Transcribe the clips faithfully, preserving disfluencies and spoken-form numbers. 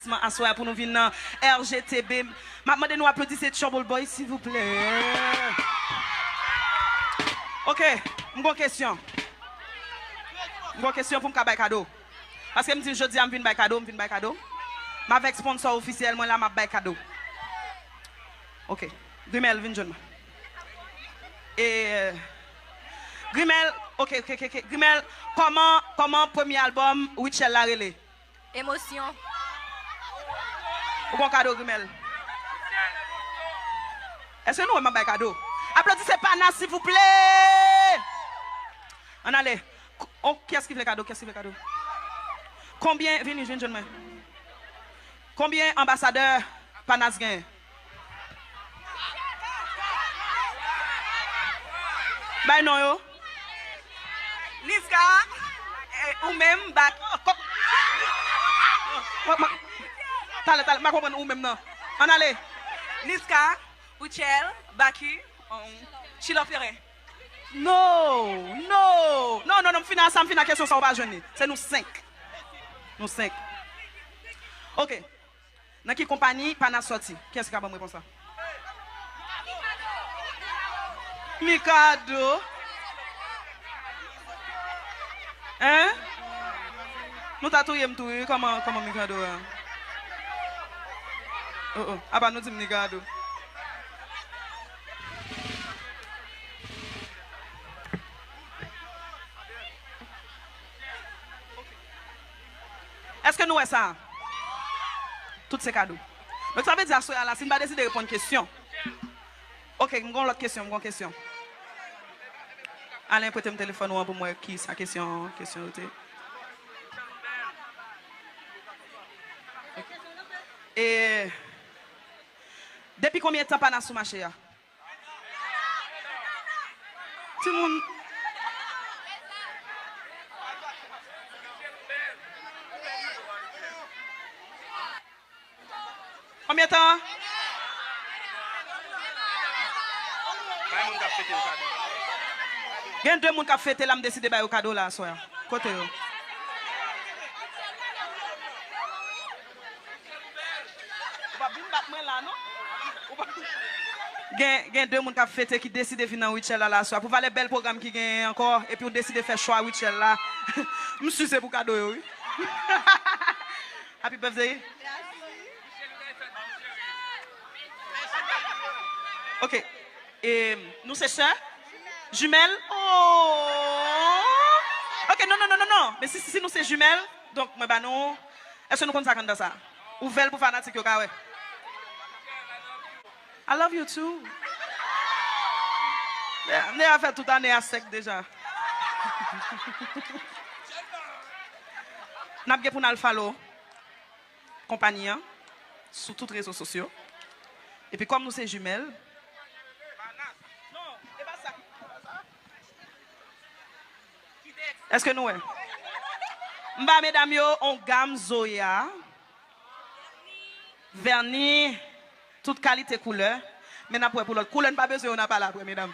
Aswè a pou nou vin nan R G T B. M ap mande nou aplodi se Trouble Boy, silvouplè. Ok, m gon kesyon. M gon kesyon pou m ka bay kado. Paske m di jodi a m vin bay kado, m vin bay kado. M avèk sponsò ofisyèl mwen la, m ap bay kado. Ok. Grimèl, vin jwenn mwen. E, Grimèl, ok, ok, ok, ok. Grimèl, kòman, kòman premye albòm Rutshelle la rele? Emosyon. Ou gon kado, Grimèl? Èske nou wè m ap bay kado? Aplodi se Panas, silvouplè! Ann ale. K-, oh, kiyès ki vle kado? Kiyès ki vle kado? Konbyen, vini, vin jwenn mwen. Konbyen anbasadè Panas genyen? Bay non yo. Niska, eh, ou menm, Bak. Kò-, kò-, ma-, talè, talè, m pa konprann ou menm nan. Ann ale. Niska, Rutshelle, Baky, um, Sheila Ferre. No, no, no, no, no, m fin a sa, m fin a kesyon sa, ou pa jwenn li. Se nou senk. Nou senk. Ok. Nan ki konpayi Panas sòti? Kiyès ki ka ban m repons la? Mikado. Hein? Nou ta touye m tou, wi. Kòman, kòman Mikado a? Oh, oh. Apa nou di m Mikado. Èske nou wè sa? Tout se kado. Donk, sa vle di aswè a la, si n pa deside reponn kesyon. Ok, m gon lòt kesyon, m gon kesyon. Alen, prete m telefòn ou an pou m wè ki sa kesyon, kesyon yo te. E, depi konbyen tan Panas sou mache a? Timoun. Konbyen tan? Bay moun k ap fete yo kado. Gen de moun k ap fete la, m deside ba yo kado la aswè a. Kote yo? Ou p ap vin bat mwen la, non? Ou p ap... Gen, gen de moun k ap fete ki deside vin nan Rutshelle la, la aswè a. Pou valè bèl pwogram ki genyen ankò, epi w deside fè chwa Rutshelle la. M si se pou kado yo, wi. Happy birthday. Ok. E, nou se sè? Jimèl? Oh! Ok, non, non, non, non, non. Men si, si, si nou se jimèl, donk mwen ba nou. Èske nou konn sa k anndan sa? Ouvè l pou fanatik yo ka wè. I love you too. Nè a fè tout ane a sèk deja. N ap gen pou n al follow konpayi an sou tout rezo sosyo. Epi kòm nou se jimèl, èske nou wè? M ba medam yo on gam Zoya, vèni, tout kalite koulè. Men n ap wè pou lòt. Koulè n pa bezwen yo, n ap al apre, medam.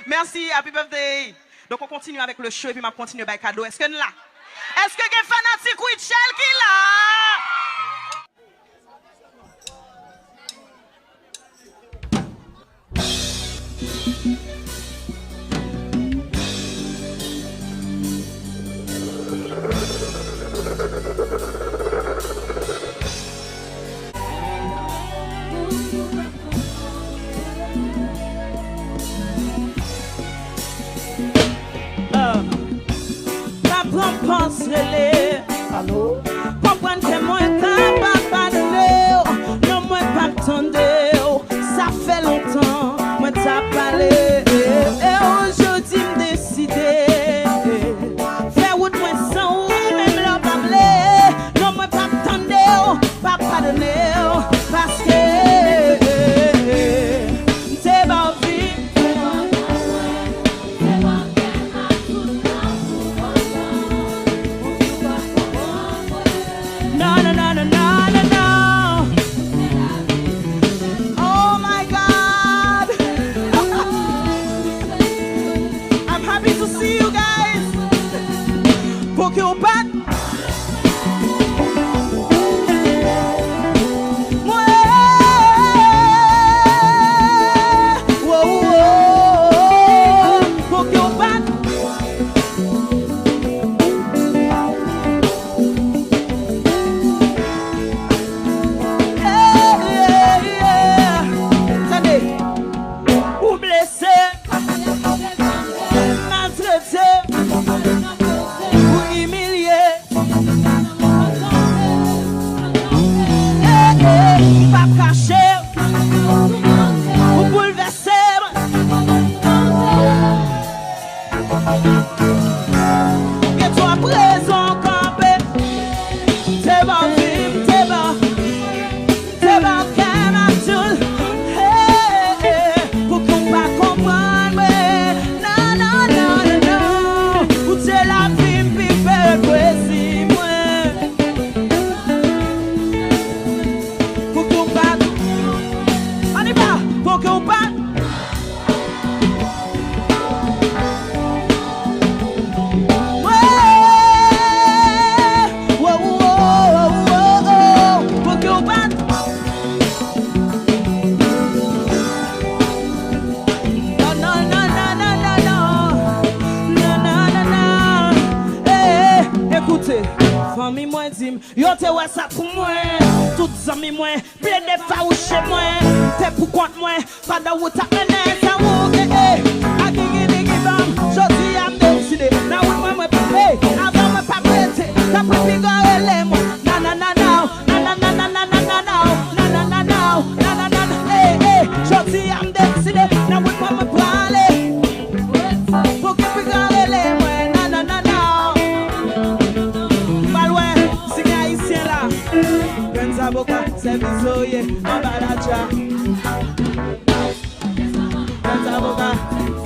Mèsi, happy birthday. Donk, on continue avec le show epi m ap kontinye bay kado. Èske n la? Èske gen fanatik Rutshelle ki la? Ah. Pa pran pòz rele. Alo? Konprann ke te wè sa pou mwen. Tout zanmi mwen plede fawouche mwen. Te pou kont mwen pandan ou t ap mennen zan ou. Eh, eh. Agigidigi bam, jodi a m deside. Nan wout mwen, mwen pa, hey, avan mwen pa prete. Tanpri piga rele mwen. Nananana, nananana, nananana, nananana, nananana, eh, eh. Jodi a m deside. Nan wout mwen, mwen prale. Pou ki piga rele mwen. Nananana. Pral wè, si gen ayisyen la. Grann zaboka, sèvis zorye, anba latya. Grann zaboka.